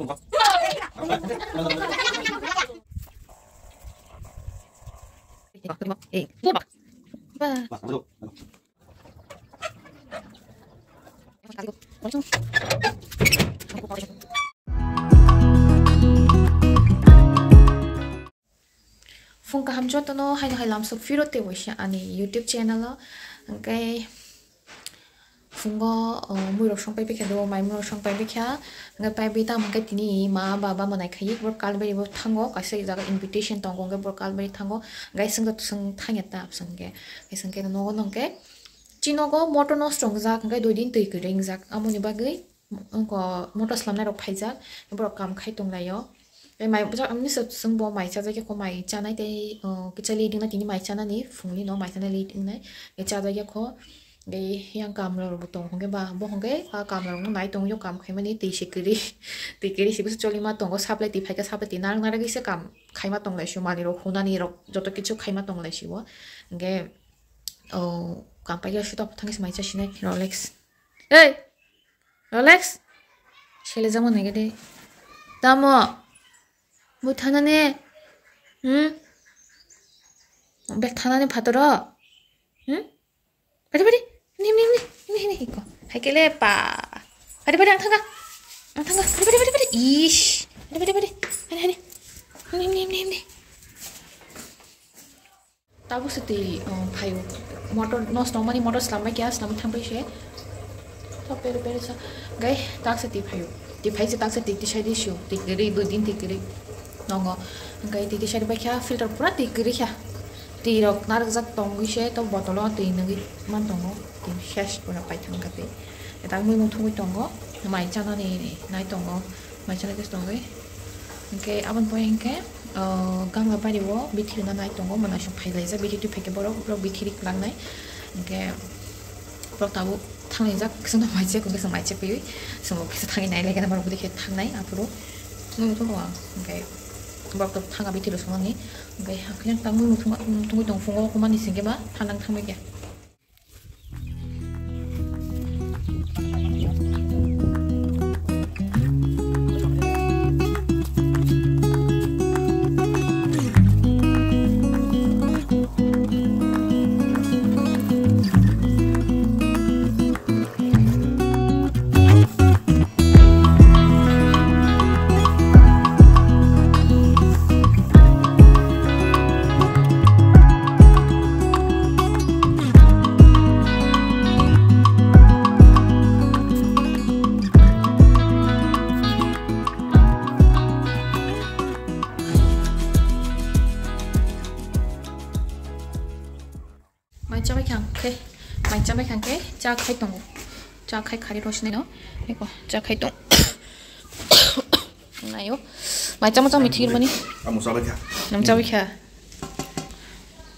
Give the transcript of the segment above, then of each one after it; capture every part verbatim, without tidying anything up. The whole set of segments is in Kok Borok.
Phung kaham jotono haino hai lamsok phiro tei waisa ani YouTube channel o. Hwnkhe phungo, o, muirok song pai bikha do, mai muirok song pai bikha. Hwnkhe pai bi tamo hwnkhe tini ma baba manai khayi, bor kalbari bo thango, kaisa jaga invitation tongo, hwnkhe bor kalbari thango. Hwnkhe swngkhe swng thangya ta, swngkhe. Hwnkhe swngkhe nogo nongkhe chinogo motor nosto wngjak, hwnkhe dui din twi kwrwi wngjak. Amoni bagwi wngkha motor slamnai rok phaijak, borok kam khai tonglaio. Tei mai bwswk ang misa swngbo mai chajakya kho, mai chanai tei, o, kicha late wngna tini mai chanani phungni no mai chanai late wngnai. Tei chajakya kho, tei yang kamla rok bo tong hwnkhe ba bo hwnkhe a kamla rok no nai tongyo, kam khaimani twi se kwrwi, twi kwrwi se bwswk choli ma tongo, supply twi phaikha, supply twi narwk narwk se kam khaima tonglaisio, manwi rok hunani rok joto kichu khaima tonglaisio. Hwnkhe, o, kam paikha sutok thangwi se mai chasinai Rolex. Ei! Rolex? Sele jamo nege de. Tamo? Bo thana ne? Hmm? Bek thana ne phatoro? Hmm? Bari, bari. Nim, nim, nim. Ini, ini, iko. Hai kele pa. Bari, bari, ang thanga. Ang thanga. Bari, bari, bari, bari. Ish. Bari, bari, bari. Hari, hari. Nim, nim, nim, nim. Tabuk se twi, um, phaio. Motor nosto wngmani motor slambai kha, slamwi thangbai se. To pere pere sa. Gai tak se twi phaio. Twi phai se tak se twi tisai di sio. Twi kwrwi, dui din twi kwrwi. Nongo. Gai twi tisai bai kha, filter pura twi kwrwi kha. Twi rok narwkjak tongwi se, to botolo twi nugwi man tongo. Twi ses pura pai thang kha twi. Eta mui mung thungwi tongo. Mai chanani nai tongo. Mai chana khe tongwi. Hwnkhe aboni pore hwnkhe, o, gamla bari o bithi rwna nai tongo, mwnasong phai laijak, bithi twi phaikhe borok, borok bithi ri kwlangnai. Hwnkhe borok tabuk thanglaijak, chwngno mai chek, hwnkhe chwng mai chek piwi, chwng kisa thangwi nai lai gana borok bwdikhe thangnai aphuru. Nukgo tongo ang, hwnkhe borok tabuk thanga bithi rw songmani, hwnkhe hakhe tangwi muthungma, muthungwi tong phungo, humani singkhe ba thanang thangbai khe. Mai chabai khang khe, mai chabai khang khe, cha khai tongo. Cha khai khari rosni no. Eko, cha khai tong. Nayo. Mai chamo chamo thir mani. Amo chabai kha. Nam chabai kha.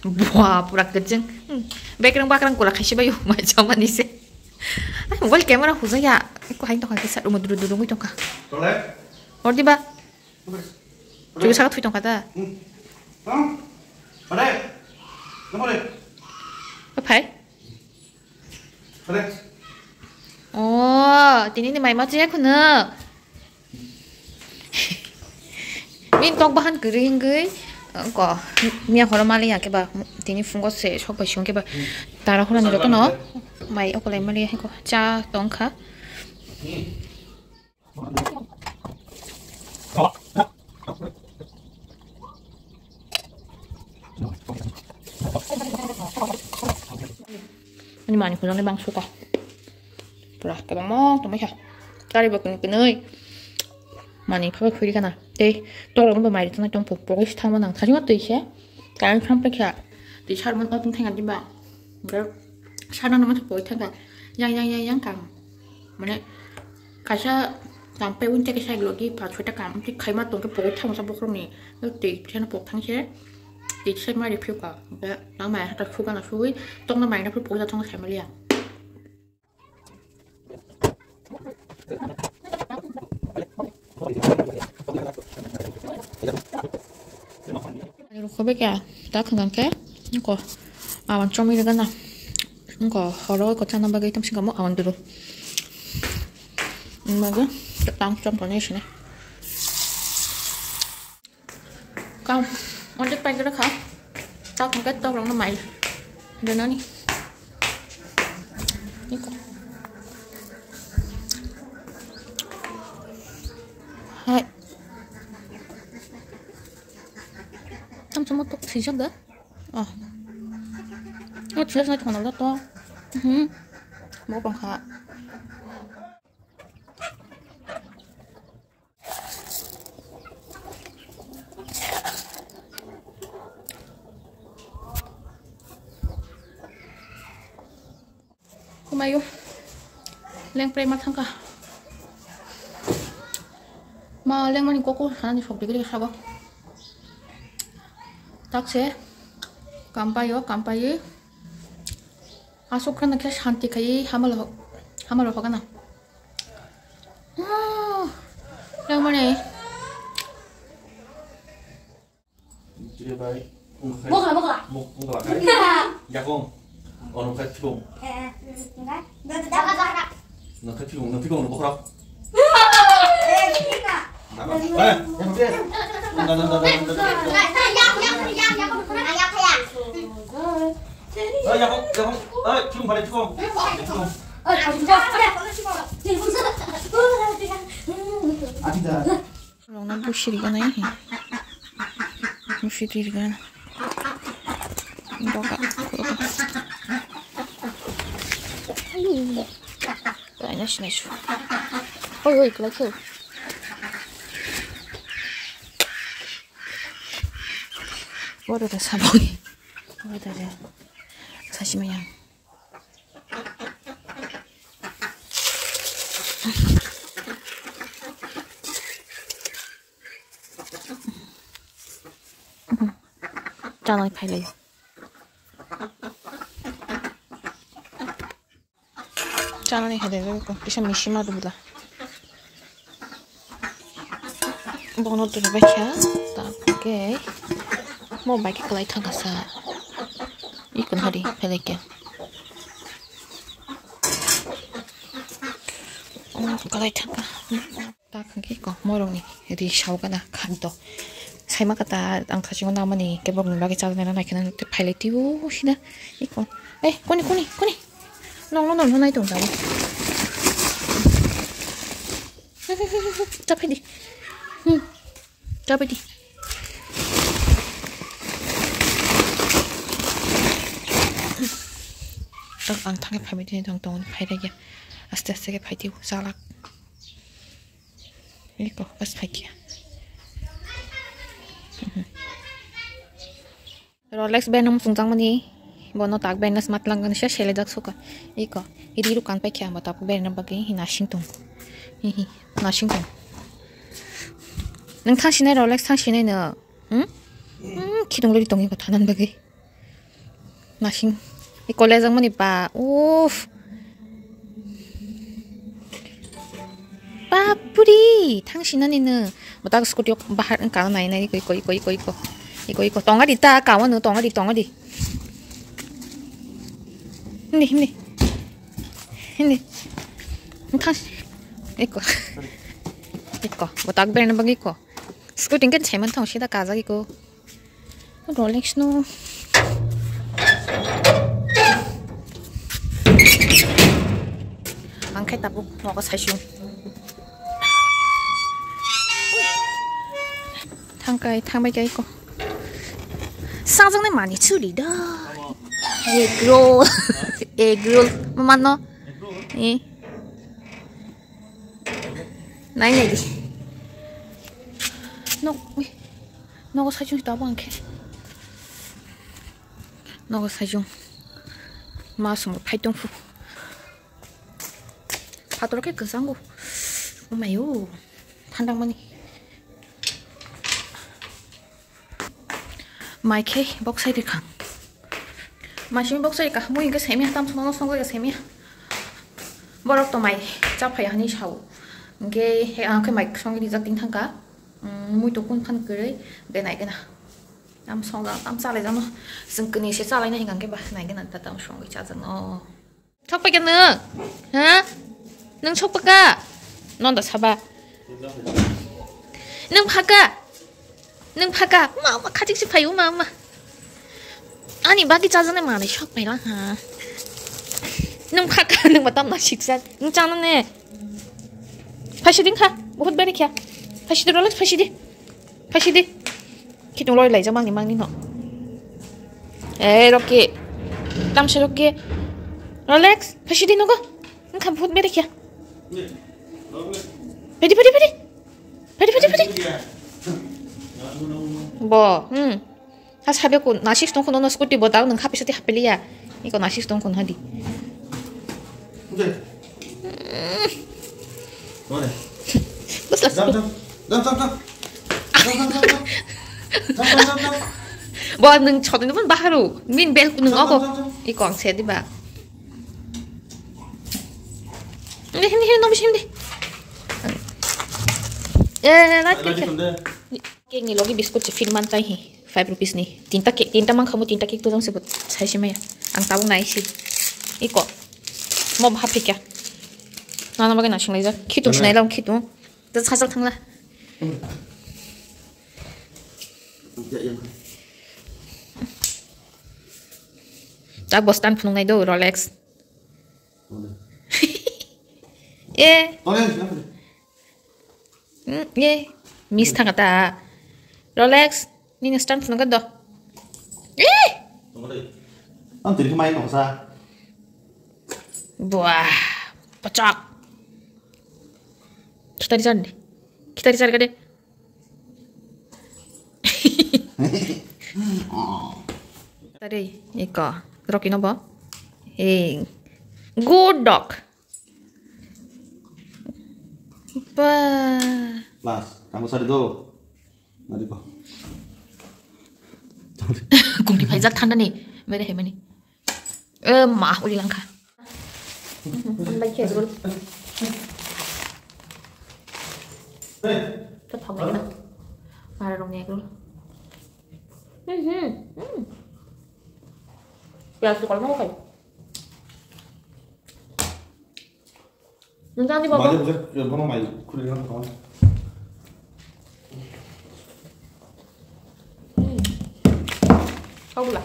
Bua, pura kejeng. Hmm. Bekrang bakrang kula khaisi bayu, mai chamani se. Ai, mobile camera hujaya. Eko hain tongkha kisa rumo duru duru ngui tongkha. Tole? Ordi ba? Chukwi saka thwi tongkha ta? Hmm. Tang? Pare? Tang pare? Phai? Pare? Oh, tini ni mai ma chaya khuna. Min tok bahan kwrwi hwnkhe, ko, miya horo mali ya khe ba, tini phungo se sok bai song khe ba, tara hwnani joto no, mai okolai mali ya khe ko, cha tong kha. Ani mani khulangni bang suka. Pura kabang mo tongmai kha. Kari bo kwnwi kwnwi. Mani phaba khuri kana. Tei torok bo mai tong tong pok pok thangma nang thajima twi khe. Kain phang pekha. Twi sarmon otum thang diba. Sarno no poi thang yang yang yang yang kang. Mane kaisa tang pe un teke sai logi pa chota kam ti khaima tong ke pok thang sa bokhro ni. Twi thena pok thang se. Twi sai mari phiu ka. Nang mai hata suga na sui. Tong na mai na pok thang sai mali ya. Rokho beke ta khangkhe ko awan chomwi rega na ko horo ko chana bagwi tam singamo awan duru. Maga tang chom tone sine. Kam, onde paikra kha. Tak hingke tok rokno mai. Donani. Iko. Hai. Tam samo tok sijak da. Oh. Oh, sijak na tong da to. Hmm. Mo pang kha. Kumayo. Lengpre ma thangka. Ma lengmani koko hanani sok degre sago. Takse. Kampayo, kampayi. Asuk khana khe shanti khai hamalo, hamalo hogana. Ah, yang mana? Bokra, bokra. Bokra. Yakong. Ono khat phikong. Nang khat phikong, nang phikong, bokra. Rongna busi riganai hi. Busi rigan. Boga. Kaina sinai su. Oi, oi, kelai khe. Oro da saboni. Oro da da. Sasi maya. Chanai phailai. Chanani hai de ko kisa misi ma dubla. Bono dura bai kha ta ke mo bai ke kalai thang kasa. Ikon hari pele ke. Kalai thang ka. Ta khangki ko morongni ri saugana khagdo. Saima kata ang khasingo namani kebokni bagwi chajaknai rw naikheno phailai twibo sida. Iko. Eh, koni, koni, koni. Nongno, nongno nai tong tabo. Chaphai di. Hmm. Chaphai di. Tak ang thangwi phaimai tini tong tong phai rwgya. Aste aste khe phai twibo chalak. Iko, bas phai khe. Rolex brand no muchung jakmani, bono tak brand no smat lang se sele jak suka. Iko, iri ru kan pai khe amo tak brand no bagwi hina sing tong. Hi hi, na sing tong. Nang thang sinai Rolex thang sinai no. Hmm? Hmm, khidong lori tong iko thanan bagwi. Nasing. I college ang mani ba. Uff. Bapuri, thang sinani no. Batak scooty ok bahar ang kana nai nai iko, iko, iko, iko, iko. Iko, iko. Tonga di ta, kawan no, tonga di, tonga di. Hindi, hindi. Hindi. Thang. Iko. Iko. Batak brand bagi iko. Scooty kan semen thong sida kaza iko. Rolex no. Ang khai tabuk nogo saisung. Thangkai, thangbai kai ko. Sangjang nai mani chuli da. Egg roll. Egg roll. Mama no. Eh. Nai nai di. Nok. Nogo saijung tabuk ang khe. Nogo saijung. Ma song phai tong phu. Phator khe kwchango. Umayo. Thandang mani. Mai khe bok sai rikha. Mai simi bok sai rikha. Mui hingke semi hatam sono song ga semi. Borok to mai cha phai hani sao. Hingke he ang khe mai song rijak ting thangka. Mm, mui to kun phan kwrwi, de nai gana. Tam song jang, tam chalai jang no. Jeng kini se chalai na hingang ke ba, nai gana ta tam song wi cha jang no. Thok pa kena? Ha? Nang sok pa ka? Non da saba. Nang pha ka? Nung phaka, ma, ma, khachik si phayu, ma, ma. Ani bagi chajaknai manwi sok paila ha. Nung phaka, nung ba tamna siksa. Nung chana ne. Phaisi din kha, bahut beri kha. Phaisi di, Rolex, phaisi di. Phaisi di. Khitung loi lai jamang ni mangni no. Eh, Rocky. Tamsi Rocky. Rolex, phaisi di nogo. Nung kha bahut beri kha. Phaidi, phaidi, phaidi. Phaidi, phaidi, phaidi. Bo, hmm. Ha sabe ko nasik tong kono scooty bo tao nung hapi sati hapiliya. Iko nasik tong kono hadi. Bosla. Bo nung chotni pun baharu. Min bel nung ogo. Iko ang sedi ba. Hindi, hindi, hindi, no, hindi. Eh, lagi. Cake ni logi biscuit se fin man chai hi, five rupees ni. Tinta cake, tinta mang khamu, tinta cake to jong se but sai se maya. Ang tabuk nai si. Iko. Mo bha phika. Nana bagai nasing lai jak. Khitung sinai lam khitung. Ta sajak thangla. Tak bostan phunung nai do Rolex. Eh. Mm, ye. Miss thanga ta. Rolex, nini stand phunuk do. Eh! Ang tiri khe mai noksa. Buah, pacak. Khitari jar de. Khitari jar gade. Tari, iko. Rocky no bo. Eh. Good dog. Ba. Last, kamu sari do. Nari ko. Kung di phaijak thanda ni. Bere hai mani. Eh, ma, uli langkha. Hambai khe gul. Ta thok lai na. Mara rong ne gul. Hmm, hmm, hmm. Piyaj tu kalau mau kai. Nang jani baba. Bale bujak, bono mai khuri rang tong. Kau gula.